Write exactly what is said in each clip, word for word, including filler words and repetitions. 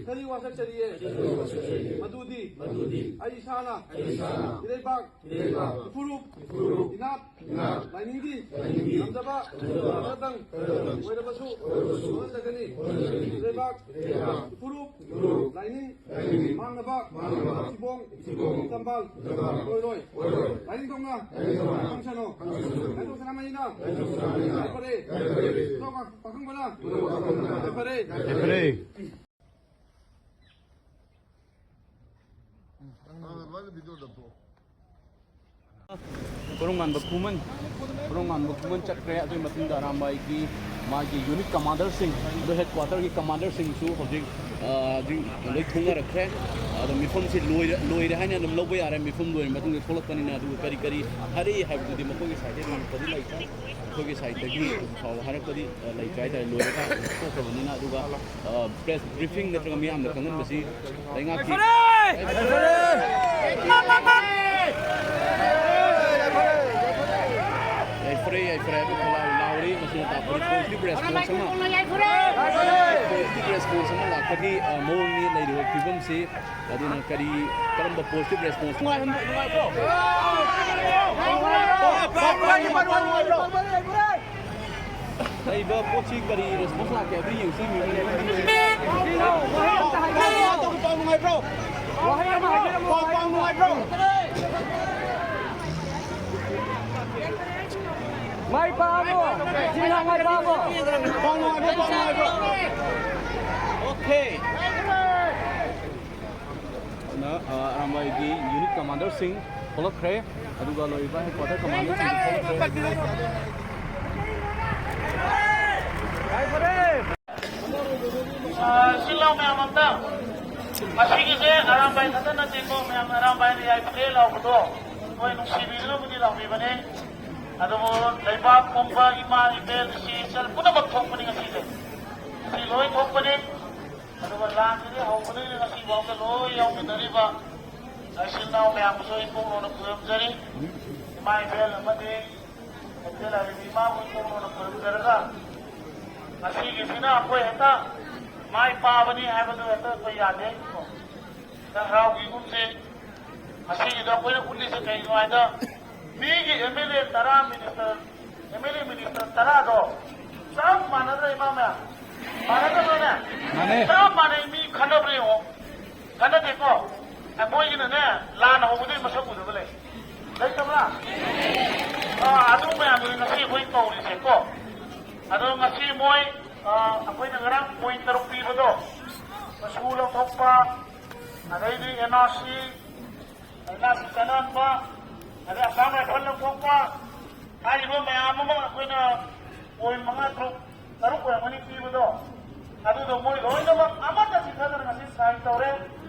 ꯀꯔꯤ ꯋꯥꯁꯛ ꯆꯔꯤꯌꯦ? ꯃꯗꯨꯗꯤ ꯑꯩ ꯏꯁꯥꯅ ꯏꯔꯩꯕꯥꯛ ꯏꯐꯨꯔꯨꯞ ꯏꯅꯥꯠ ꯂꯥꯏꯅꯤꯡꯒꯤ ꯉꯝꯖꯕ ꯈꯔꯗꯪ ꯑꯣꯏꯔꯕꯁꯨ ꯍꯣꯠꯅꯖꯒꯅꯤ꯫ ꯏꯔꯩꯕꯥꯛ ꯏꯐꯨꯔꯨꯞ ꯂꯥꯏꯅꯤꯡ ꯃꯥꯡꯂꯕ ꯊꯤꯕꯣꯡ ꯆꯝꯕꯥꯜ ꯑꯣꯏꯔꯣꯏ꯫ ꯂꯥꯏꯅꯤꯡꯊꯧꯅ ꯈꯪꯁꯅꯨ꯫ ꯂꯥꯏꯅꯤꯡꯊꯧ ꯁꯅꯥꯃꯍꯤꯅ ꯌꯥꯏꯐꯔꯦ꯫ ꯄꯥꯈꯪꯕꯅ ꯌꯥꯏꯐꯔꯦ꯫ ꯌꯥꯏꯐꯔꯦ꯫ ꯀꯣꯔꯣꯡꯉꯥꯟꯕ ꯈꯨꯃꯟ, ꯀꯣꯔꯣꯡꯉꯥꯟꯕ ꯈꯨꯃꯟ ꯆꯠꯈ꯭ꯔꯦ꯫ ꯑꯗꯨꯒꯤ ꯃꯇꯨꯡꯗ ꯑꯔꯥꯝꯕꯥꯏꯒꯤ ꯃꯥꯒꯤ ꯌꯨꯅꯤꯠ ꯀꯃꯥꯟꯗꯔꯁꯤꯡ, ꯑꯗꯨ ꯍꯦꯗ ꯀ꯭ꯋꯥꯇꯔꯒꯤ ꯀꯃꯥꯟꯗꯔꯁꯤꯡꯁꯨ ꯍꯧꯖꯤꯛ, ꯑ, ꯍꯧꯖꯤꯛ ꯂꯣꯏ ꯊꯨꯡꯅꯔꯛꯈ꯭ꯔꯦ꯫ ꯑꯗꯣ ꯃꯤꯐꯝꯁꯤ ꯂꯣꯏꯔꯦ, ꯂꯣꯏꯔꯦ ꯍꯥꯏꯅ ꯑꯗꯨꯝ ꯂꯧꯕ ꯌꯥꯔꯦ꯫ ꯃꯤꯐꯝ ꯂꯣꯏꯔ ꯃꯇꯨꯡꯗ ꯊꯣꯛꯂꯛꯄꯅꯤꯅ꯫ ꯑꯗꯨꯒ ꯀꯔꯤ ꯀꯔꯤ ꯍꯥꯏꯔꯛꯏ ꯍꯥꯏꯕꯗꯨꯗꯤ ꯃꯈꯣꯏꯒꯤ ꯁꯥꯏꯠꯇꯒꯤ ꯍꯪꯉꯛꯄꯗꯤ ꯂꯩꯇ꯭ꯔꯦ꯫ ꯑꯩꯈꯣꯏꯒꯤ ꯁꯥꯏꯠꯇꯒꯤ ꯍꯧꯖꯤꯛ ꯐꯥꯎꯕ ꯍꯥꯏꯔꯛꯄꯗꯤ, ꯑ, ꯂꯩꯇ꯭ꯔꯦ ꯍꯥꯏꯇꯥꯔꯦ꯫ ꯂꯣꯏꯔꯒ ꯊꯣꯛꯈ꯭ꯔꯕꯅꯤꯅ꯫ ꯑꯗꯨꯒ, ꯑ, ꯄ꯭ꯔꯦꯁ ꯕ꯭ꯔꯤꯐꯤꯡ ꯅꯠꯇ꯭ꯔꯒ ꯃꯤꯌꯥꯝꯗ ꯈꯪꯍꯟꯕꯁꯤ ꯂꯩꯉꯥꯛꯀꯤ ꯌꯥꯏꯐꯔꯦ! ꯌꯥꯏꯐꯔꯦ! ꯌꯥꯏꯐꯔꯦ, ꯌꯥꯏꯐꯔꯦ ꯍꯥꯏꯕ ꯈꯣꯜꯂꯥꯎ ꯂꯥꯎꯔꯤ꯫ ꯃꯁꯤꯅ ꯇꯥꯛꯄꯗꯤ ꯄꯣꯖꯤꯇꯤꯚ ꯔꯦꯁꯄꯣꯟꯁ ꯑꯃ, ꯄꯣꯖꯤꯇꯤꯚ ꯔꯦꯁꯄꯣꯟꯁ ꯑꯃ ꯂꯥꯛꯄꯒꯤ, ꯑ, ꯃꯑꯣꯡꯅꯤ ꯂꯩꯔꯤꯕ ꯐꯤꯕꯝꯁꯤ꯫ ꯑꯗꯨꯅ ꯀꯔꯤ, ꯀꯔꯝꯕ ꯄꯣꯖꯤꯇꯤꯚ ꯔꯦꯁꯄꯣꯟꯁ? ꯂꯩꯕ ꯄꯣꯠꯁꯤ ꯀꯔꯤ ꯔꯦꯁꯄꯣꯟꯁ ꯂꯥꯛꯀꯦ ꯍꯥꯏꯕꯗꯨ ꯌꯦꯡꯁꯤ꯫ ꯄꯥꯎ ꯅꯨꯡꯉꯥꯏꯕ꯭ꯔꯣ? ꯄꯥꯎ ꯅꯨꯡꯉꯥꯏꯕ꯭ꯔꯣ? ꯃꯥꯏ ꯄꯥꯛꯑꯕꯣ? ꯁꯤꯅ ꯃꯥꯏ ꯄꯥꯛꯑꯕꯣ? ꯄꯥꯎ ꯅꯨꯡꯉꯥꯏꯕ꯭ꯔꯣ? ꯄꯥꯎ ꯅꯨꯡꯉꯥꯏꯕ꯭ꯔꯣ? ꯑꯣꯀꯦ꯫ ꯑꯗꯨꯅ, ꯑ, ꯑꯔꯥꯝꯕꯥꯏꯒꯤ ꯌꯨꯅꯤꯠ ꯀꯃꯥꯟꯗꯔꯁꯤꯡ ꯊꯣꯛꯂꯛꯈ꯭ꯔꯦ꯫ ꯑꯗꯨꯒ ꯂꯣꯏꯔꯤꯕ ꯍꯦꯗ ꯀ꯭ꯋꯥꯇꯔ ꯀꯃꯥꯟꯗꯔꯁꯤꯡꯁꯨ ꯊꯣꯛꯂꯛꯈ꯭ꯔꯦ꯫ ꯑ, ꯁꯤꯜ ꯂꯥꯎ ꯃꯌꯥꯝ ꯑꯝꯇ꯫ ꯑꯁꯤꯒꯤꯁꯦ ꯑꯔꯥꯝꯕꯥꯏ ꯈꯛꯇ ꯅꯠꯇꯦꯀꯣ, ꯃꯌꯥꯝꯅ ꯑꯔꯥꯝꯕꯥꯏꯅ ꯌꯥꯏꯐꯔꯦ ꯂꯥꯎꯕꯗꯣ ꯃꯣꯏ ꯅꯨꯡꯁꯤꯕꯤꯗꯨꯅꯕꯨꯗꯤ ꯂꯥꯎꯕꯤꯕꯅꯦ꯫ ꯑꯗꯨꯕꯨ ꯂꯩꯕꯥꯛ ꯄꯨꯝꯕ, ꯏꯃꯥ, ꯏꯕꯦꯜ, ꯏꯆꯦ, ꯏꯆꯜ ꯄꯨꯝꯅꯃꯛ ꯊꯣꯛꯄꯅꯤ ꯉꯁꯤꯁꯦ꯫ ꯉꯁꯤ ꯂꯣꯏ ꯊꯣꯛꯄꯅꯤ꯫ ꯑꯗꯨꯒ ꯂꯥꯟꯁꯤꯗꯤ ꯍꯧꯕꯗꯒꯤꯅ ꯉꯁꯤ ꯐꯥꯎꯗ ꯂꯣꯏ ꯌꯥꯎꯃꯤꯟꯅꯔꯤꯕ ꯏꯆꯤꯜ ꯏꯅꯥꯎ ꯃꯌꯥꯝꯕꯨꯁꯨ ꯑꯩ ꯄꯣꯛꯅꯧꯅ ꯈꯨꯔꯨꯝꯖꯔꯤ꯫ ꯏꯃꯥ ꯏꯕꯦꯜ ꯑꯃꯗꯤ ꯀꯩꯊꯦꯜ ꯍꯥꯏꯕꯗꯤ ꯏꯃꯥꯕꯨ ꯑꯩ ꯄꯣꯛꯅꯧꯅ ꯈꯨꯔꯨꯝꯖꯔꯒ, ꯉꯁꯤꯒꯤꯁꯤꯅ ꯑꯩꯈꯣꯏ ꯍꯦꯛꯇ ꯃꯥꯏ ꯄꯥꯕꯅꯤ ꯍꯥꯏꯕꯗꯨ ꯍꯦꯛꯇ ꯑꯩꯈꯣꯏ ꯌꯥꯗꯦ꯫ ꯈꯔ ꯍꯔꯥꯎꯈꯤꯒꯨꯝꯁꯤ꯫ ꯃꯁꯤꯒꯤꯗ ꯑꯩꯈꯣꯏꯅ ꯎꯠꯂꯤꯁꯦ ꯀꯩꯅꯣ ꯍꯥꯏꯗ, ꯃꯤꯒꯤ ꯑꯦꯝ ꯑꯦꯜ ꯑꯦ ꯇꯔꯥ minister, M L A minister ꯇꯔꯥꯗꯣ ꯆꯞ ꯃꯥꯟꯅꯗ꯭ꯔ, ꯏꯃꯥ ꯃꯌꯥꯝ? ꯃꯥꯟꯅꯗꯕ꯭ꯔꯅꯦ? ꯃꯥꯟꯅꯩ꯫ ꯆꯞ ꯃꯥꯟꯅꯩ꯫ ꯃꯤ ꯈꯟꯅꯕ꯭ꯔ ꯌꯦꯡꯉꯣ꯫ ꯈꯟꯅꯗꯦꯀꯣ? ꯑꯦ, ꯃꯣꯏꯒꯤꯅꯅꯦ, ꯂꯥꯟ ꯍꯧꯕꯗꯩ ꯃꯁꯛ ꯎꯗꯕ ꯂꯩ꯫ ꯂꯩꯇꯕ꯭ꯔꯥ? ꯑꯥ, ꯑꯗꯨ ꯃꯌꯥꯝꯗꯨꯅꯤ ꯉꯁꯤ ꯑꯩꯈꯣꯏ ꯀꯧꯔꯤꯁꯦꯀꯣ꯫ ꯑꯗꯣ ꯉꯁꯤ ꯃꯣꯏ, ꯑꯥ, ꯑꯩꯈꯣꯏꯅ ꯉꯔꯥꯡ ꯄꯣꯏꯟ ꯇꯔꯨꯛ ꯄꯤꯕꯗꯣ, ꯃꯆꯨ ꯂꯧꯊꯣꯛꯄ, ꯑꯗꯩꯗꯤ N R C, N R C ꯆꯠꯅꯍꯟꯕ, ꯑꯗꯩ ꯑꯁꯥꯝ ꯔꯥꯏꯐꯜ ꯂꯧꯊꯣꯛꯄ, ꯍꯥꯏꯔꯤꯕ ꯃꯌꯥꯝ ꯑꯃ ꯑꯩꯈꯣꯏꯅ ꯄꯣꯏꯟ ꯃꯉꯥ, ꯇꯔꯨꯛ, ꯇꯔꯨꯛ ꯑꯣꯏꯔꯝꯒꯅꯤ ꯄꯤꯕꯗꯣ, ꯑꯗꯨꯗꯣ ꯃꯣꯏ ꯂꯣꯏꯅꯃꯛ ꯑꯃꯠꯇ ꯆꯤꯊꯗꯅ ꯉꯁꯤ ꯁꯥꯏꯟ ꯇꯧꯔꯦ꯫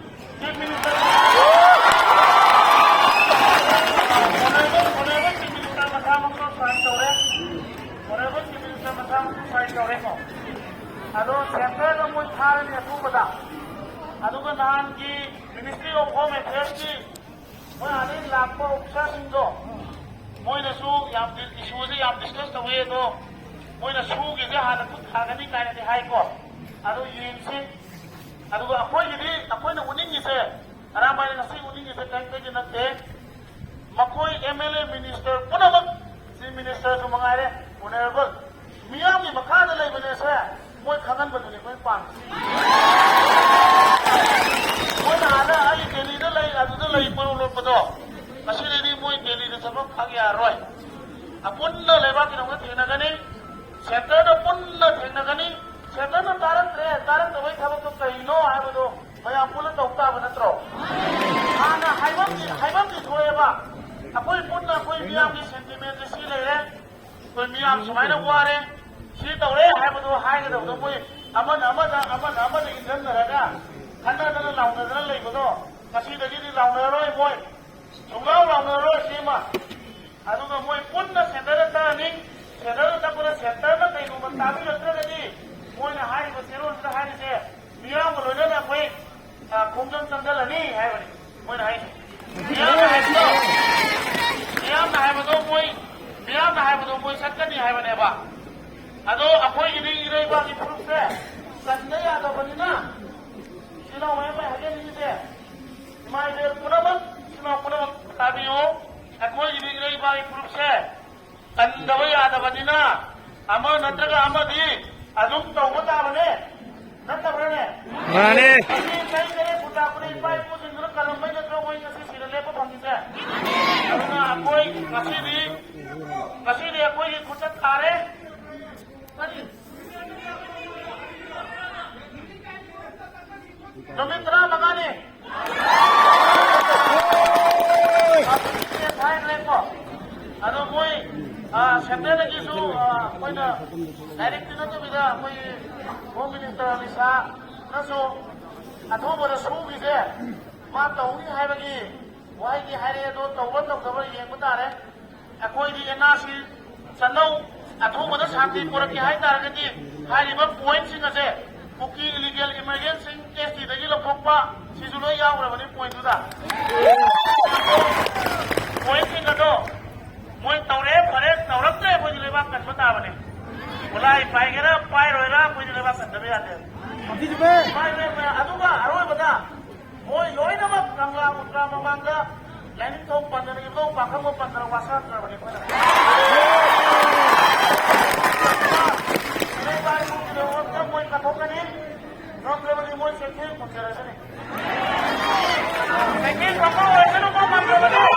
Chief minister, honourable, honourable chief minister ꯃꯁꯥꯃꯛꯁꯨ ꯁꯥꯏꯟ ꯇꯧꯔꯦ꯫ ꯑꯣꯅꯔꯦꯕꯜ ꯆꯤꯐ ꯃꯤꯅꯤꯁꯇꯔ ꯃꯁꯥꯃꯛꯁꯨ ꯁꯥꯏꯟ ꯇꯧꯔꯦꯀꯣ꯫ ꯑꯗꯣ ꯁꯦꯟꯇꯔꯗ ꯃꯣꯏ ꯊꯥꯔꯅꯤ ꯑꯊꯨꯕꯗ꯫ ꯑꯗꯨꯒ ꯅꯍꯥꯟꯒꯤ ꯃꯤꯅꯤꯁꯇ꯭ꯔꯤ ꯑꯣꯐ ꯍꯣꯝ ꯑꯦꯐꯤꯌꯔꯁꯀꯤ ꯃꯣꯏ ꯑꯥꯗꯒꯤ ꯂꯥꯛꯄ ꯑꯣꯐꯤꯁꯥꯔꯁꯤꯡꯗꯣ, ꯃꯣꯏꯅꯁꯨ ꯌꯥꯝ ꯗꯤ-, ꯏꯁꯨꯁꯦ ꯌꯥꯝ ꯗꯤꯁꯀꯁ ꯇꯧꯋꯤ꯫ ꯑꯗꯣ ꯃꯣꯏꯅ ꯁꯨꯒꯤꯁꯦ ꯍꯥꯟꯅ ꯈꯨꯠ ꯊꯥꯒꯅꯤ ꯀꯥꯏꯅꯗꯤ ꯍꯥꯏꯀꯣ꯫ ꯑꯗꯣ ꯌꯦꯡꯁꯤ꯫ ꯑꯗꯨꯒ ꯑꯩꯈꯣꯏꯒꯤꯗꯤ, ꯑꯩꯈꯣꯏꯅ ꯎꯠꯅꯤꯡꯉꯤꯁꯦ, ꯑꯔꯥꯝꯕꯥꯏꯅ ꯉꯁꯤ ꯎꯠꯅꯤꯡꯉꯤꯁꯦ ꯀꯔꯤꯝꯇꯒꯤ ꯅꯠꯇꯦ꯫ ꯃꯈꯣꯏ ꯑꯦꯝ ꯑꯦꯜ ꯑꯦ, ꯃꯤꯅꯤꯁꯇꯔ ꯄꯨꯝꯅꯃꯛ, ꯆꯤꯐ ꯃꯤꯅꯤꯁꯇꯔꯁꯨ ꯃꯉꯥꯏꯔꯦ, ꯑꯣꯅꯔꯦꯕꯜ, ꯃꯤꯌꯥꯝꯒꯤ ꯃꯈꯥꯗ ꯂꯩꯕꯅꯦꯁꯦ ꯃꯣꯏ ꯈꯪꯍꯟꯕꯗꯨꯅꯤ ꯑꯩꯈꯣꯏꯅ ꯄꯥꯝꯃꯤꯁꯦ꯫ ꯃꯣꯏꯅ ꯑꯥꯗ ꯑꯩ ꯗꯦꯜꯂꯤꯗ ꯂꯩ, ꯑꯗꯨꯗ ꯂꯩ ꯃꯔꯨ ꯂꯣꯠꯄꯗꯣ, ꯉꯁꯤꯗꯩꯗꯤ ꯃꯣꯏ ꯗꯦꯜꯂꯤꯗ ꯊꯕꯛ ꯐꯪ ꯌꯥꯔꯔꯣꯏ꯫ ꯑꯄꯨꯟꯅ ꯂꯩꯕꯥꯛꯀꯤꯗꯃꯛꯇ ꯊꯦꯡꯅꯒꯅꯤ, ꯁꯦꯟꯇꯔꯗ ꯄꯨꯟꯅ ꯊꯦꯡꯅꯒꯅꯤ꯫ ꯁꯦꯟꯇꯔꯅ ꯇꯥꯔꯛꯇ꯭ꯔꯦ, ꯇꯥꯔꯛꯇꯕꯒꯤ ꯊꯕꯛꯇꯣ ꯀꯩꯅꯣ ꯍꯥꯏꯕꯗꯣ ꯃꯌꯥꯝ ꯄꯨꯟꯅ ꯇꯧ ꯇꯥꯕ ꯅꯠꯇ꯭ꯔꯣ? ꯍꯥꯟꯅ ꯍꯥꯏꯐꯝꯗꯤ, ꯍꯥꯏꯐꯝꯗꯤ ꯊꯣꯛꯑꯦꯕ꯫ ꯑꯩꯈꯣꯏ ꯄꯨꯟꯅ ꯑꯩꯈꯣꯏ ꯃꯤꯌꯥꯝꯒꯤ ꯁꯦꯟꯇꯤꯃꯦꯟꯁꯦ ꯁꯤ ꯂꯩꯔꯦ, ꯑꯩꯈꯣꯏ ꯃꯤꯌꯥꯝ ꯁꯨꯃꯥꯏꯅ ꯋꯥꯔꯦ, ꯁꯤ ꯇꯧꯔꯦ ꯍꯥꯏꯕꯗꯣ ꯍꯥꯏꯒꯗꯕꯗꯣ ꯃꯣꯏ ꯑꯃꯅ ꯑꯃꯗ, ꯑꯃꯅ ꯑꯃꯗ ꯏꯟꯖꯟꯅꯔꯒ ꯈꯠꯅꯗꯅ ꯂꯥꯎꯅꯗꯅ ꯂꯩꯕꯗꯣ ꯉꯁꯤꯗꯒꯤꯗꯤ ꯂꯥꯎꯅꯔꯔꯣꯏ ꯃꯣꯏ꯫ ꯁꯨꯡꯂꯥꯎ ꯂꯥꯎꯅꯔꯔꯣꯏ ꯁꯤꯃ꯫ ꯑꯗꯨꯒ ꯃꯣꯏ ꯄꯨꯟꯅ ꯁꯦꯟꯇꯔꯗ ꯇꯛꯑꯅꯤ꯫ ꯁꯦꯟꯇꯔꯗ ꯇꯛꯄꯗ ꯁꯦꯟꯇꯔꯅ ꯀꯩꯒꯨꯝꯕ ꯇꯥꯕꯤꯔꯛꯇ꯭ꯔꯒꯗꯤ ꯃꯣꯏꯅ ꯍꯥꯏꯔꯤꯕ ꯆꯦꯔꯣꯜꯁꯤꯗ ꯍꯥꯏꯔꯤꯁꯦ ꯃꯤꯌꯥꯝꯒ ꯂꯣꯏꯅꯅ ꯑꯩꯈꯣꯏ, ꯑ, ꯈꯣꯡꯖꯪ ꯆꯪꯁꯤꯜꯂꯅꯤ ꯍꯥꯏꯕꯅꯤ ꯃꯣꯏꯅ ꯍꯥꯏꯁꯦ꯫ ꯃꯤꯌꯥꯝꯅ ꯍꯥꯏꯕꯗꯣ, ꯃꯤꯌꯥꯝꯅ ꯍꯥꯏꯕꯗꯣ ꯃꯣꯏ, ꯃꯤꯌꯥꯝꯅ ꯍꯥꯏꯕꯗꯣ ꯃꯣꯏ ꯆꯠꯀꯅꯤ ꯍꯥꯏꯕꯅꯦꯕ꯫ ꯑꯗꯣ ꯑꯩꯈꯣꯏꯒꯤꯗꯤ ꯏꯔꯩꯕꯥꯛꯀꯤ ꯐꯨꯔꯨꯞꯁꯦ ꯀꯟꯗ ꯌꯥꯗꯕꯅꯤꯅ, ꯏꯆꯤꯜ ꯏꯅꯥꯎ ꯃꯌꯥꯝ ꯑꯩ ꯍꯥꯏꯖꯅꯤꯡꯉꯤꯁꯦ, ꯏꯃꯥ ꯏꯕꯦꯜ ꯄꯨꯝꯅꯃꯛ, ꯏꯆꯤꯜ ꯏꯅꯥꯎ ꯄꯨꯝꯅꯃꯛ ꯇꯥꯕꯤꯌꯨ꯫ ꯑꯩꯈꯣꯏꯒꯤꯗꯤ ꯏꯔꯩ ꯏꯄꯥꯒꯤ ꯐꯨꯔꯨꯞꯁꯦ ꯀꯟꯗꯕ ꯌꯥꯗꯕꯅꯤꯅ, ꯑꯃ ꯅꯠꯇ꯭ꯔꯒ ꯑꯃꯗꯤ ꯑꯗꯨꯝ ꯇꯧꯕ ꯇꯥꯕꯅꯦ, ꯅꯠꯇꯕ꯭ꯔꯅꯦ? ꯃꯥꯅꯦ꯫ ꯑꯁꯤ ꯆꯍꯤ ꯇꯔꯦꯠ ꯐꯨ ꯇꯥꯛꯄꯗ ꯏꯄꯥ ꯏꯄꯨꯁꯤꯡꯗꯨꯅ ꯀꯜꯂꯝꯕꯩ ꯅꯠꯇ꯭ꯔꯣ ꯑꯩꯈꯣꯏ ꯉꯁꯤ ꯁꯤꯗ ꯂꯦꯞꯄ ꯐꯪꯉꯤꯁꯦ? ꯑꯗꯨꯅ ꯑꯩꯈꯣꯏ ꯉꯁꯤꯗꯤ, ꯉꯁꯤꯗꯤ ꯑꯩꯈꯣꯏꯒꯤ ꯈꯨꯆꯠ ꯇꯥꯔꯦ꯫ ꯀꯔꯤ? ꯅꯨꯃꯤꯠ ꯇꯔꯥꯃꯉꯥꯅꯤ꯫ ꯍꯥꯏꯈ꯭ꯔꯦꯀꯣ꯫ ꯑꯗꯣ ꯃꯣꯏ, ꯑ, ꯁꯦꯟꯇ꯭ꯔꯦꯜꯗꯒꯤꯁꯨ, ꯑ, ꯑꯩꯈꯣꯏꯅ ꯗꯥꯏꯔꯦꯛꯇꯤ ꯅꯠꯇꯕꯤꯗ ꯑꯩꯈꯣꯏ ꯍꯣꯝ ꯃꯤꯅꯤꯁꯇꯔ ꯑꯃꯤꯠ ꯁꯥꯍꯅꯁꯨ ꯑꯊꯨꯕꯗ ꯁꯨꯒꯤꯁꯦ ꯃꯥ ꯇꯧꯅꯤ ꯍꯥꯏꯕꯒꯤ ꯋꯥꯍꯩꯗꯤ ꯍꯥꯏꯔꯛꯑꯦ, ꯑꯗꯣ ꯇꯧꯕ꯭ꯔꯥ ꯇꯧꯗꯕ꯭ꯔꯥ ꯌꯦꯡꯕ ꯇꯥꯔꯦ꯫ ꯑꯩꯈꯣꯏꯗꯤ ꯑꯦꯟ ꯑꯥꯔ ꯁꯤ ꯆꯠꯅꯧ, ꯑꯊꯨꯕꯗ ꯁꯥꯟꯇꯤ ꯄꯨꯔꯛꯀꯦ ꯍꯥꯏ ꯇꯥꯔꯒꯗꯤ ꯍꯥꯏꯔꯤꯕ ꯄꯣꯏꯟꯠꯁꯤꯡ ꯑꯁꯦ, ꯀꯨꯀꯤ ꯏꯂꯤꯒꯦꯜ ꯏꯃꯥꯏꯒ꯭ꯔꯦꯟꯁꯤꯡ ꯑꯦꯁ ꯇꯤꯗꯒꯤ ꯂꯧꯊꯣꯛꯄ, ꯁꯤꯁꯨ ꯂꯣꯏ ꯌꯥꯎꯈ꯭ꯔꯕꯅꯤ ꯄꯣꯏꯟꯠꯇꯨꯗ꯫ ꯄꯣꯏꯟꯠꯁꯤꯡ ꯑꯗꯣ ꯃꯣꯏ ꯇꯧꯔꯦ ꯐꯔꯦ, ꯇꯧꯔꯛꯇ꯭ꯔꯦ ꯑꯩꯈꯣꯏꯗꯤ ꯂꯩꯕꯥꯛ ꯀꯟꯕ ꯇꯥꯕꯅꯦ꯫ ꯈꯨꯠꯂꯥꯏ ꯄꯥꯏꯒꯦꯔꯥ ꯄꯥꯏꯔꯣꯏꯔꯥ ꯑꯩꯈꯣꯏꯗꯤ ꯂꯩꯕꯥꯛ ꯀꯟꯗꯕ ꯌꯥꯗꯦ꯫ ꯄꯥꯏꯔꯣꯏ, ꯄꯥꯏꯔꯣꯏ꯫ ꯑꯗꯨꯒ ꯑꯔꯣꯏꯕꯗ ꯃꯣꯏ ꯂꯣꯏꯅꯃꯛ ꯀꯪꯂꯥ ꯃꯨꯇ꯭ꯔꯥ ꯃꯃꯥꯡꯗ ꯂꯥꯏꯅꯤꯡꯊꯧ ꯄꯟꯗꯅ, ꯏꯕꯨꯙꯧ ꯄꯥꯈꯪꯕ ꯄꯟꯗꯅ ꯋꯥꯁꯛꯈ꯭ꯔꯕꯅꯤ ꯑꯩꯈꯣꯏꯅ꯫ ꯏꯔꯩ ꯏꯄꯥ ꯏꯄꯨꯒꯤꯗꯃꯛꯇ ꯃꯣꯏ ꯀꯠꯊꯣꯛꯀꯅꯤ, ꯉꯝꯗ꯭ꯔꯕꯗꯤ ꯃꯣꯏ ꯆꯩꯊꯦꯡ ꯐꯪꯖꯔꯁꯅꯤ꯫ ꯆꯩꯊꯦꯡ ꯐꯪꯕ ꯑꯣꯏꯁꯅꯨꯀꯣ, ꯉꯝꯗ꯭ꯔꯕꯗꯤ꯫